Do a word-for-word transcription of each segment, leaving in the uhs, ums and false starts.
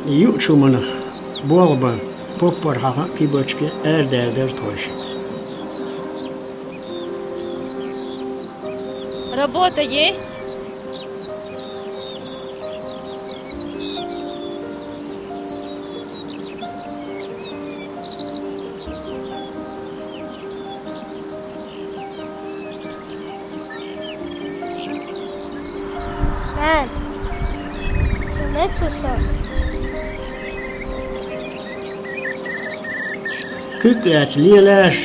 Юучуманах болх бан, поппар хьаха кибачке арадаьлла дара тхойша. Работа есть? Нана, меца ву со? Куьг лаьцна лелаш,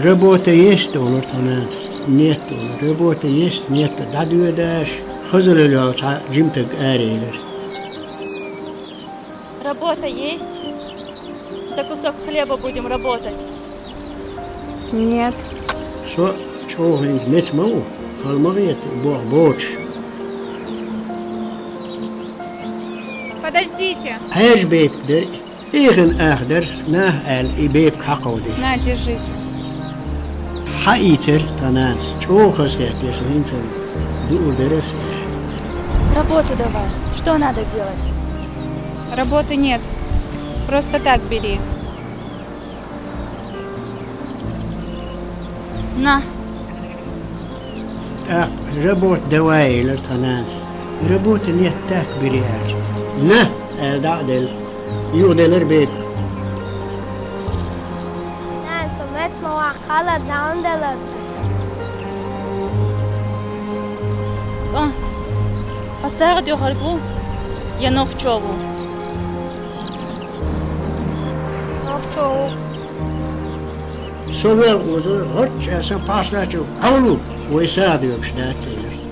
работа есть олура тхан нанас. Нет олура. Работа есть, нет, дӀадоьдаш, хазалла йолчу цхьа жимтаг араелира. Работа есть? За кусок хлеба будем работать? Нет. Со чӀогӀа хӀинца меца ма ву, хала ма гӀета, боху боцуш. Подождите. Хьежа бепиг дара и. Эхина ах дара, нах аьлла, и бепиг хьакховдийра. На, держите. Хьаийцира тхан нанас, чӀогӀа хазахетира со хӀинца дуур дара аса. Работу давай. Что надо делать? Работы нет. Просто так бери. На. ТӀаккха работа давай элира тхан нанас. Работа нет, так бери аьлча. На, аьлла дӀа а делла. Юха делира бепиг. Нана, со меца ма ваккха, хьалар дӀа хӀунда делара цо? КӀант, хьо сагӀа доьхург ву я нохчо ву? Нохчо ву. Со вел озур гӀорч а сан пхьарсачу хьовлу, вай сагӀа доьгуш дац элира.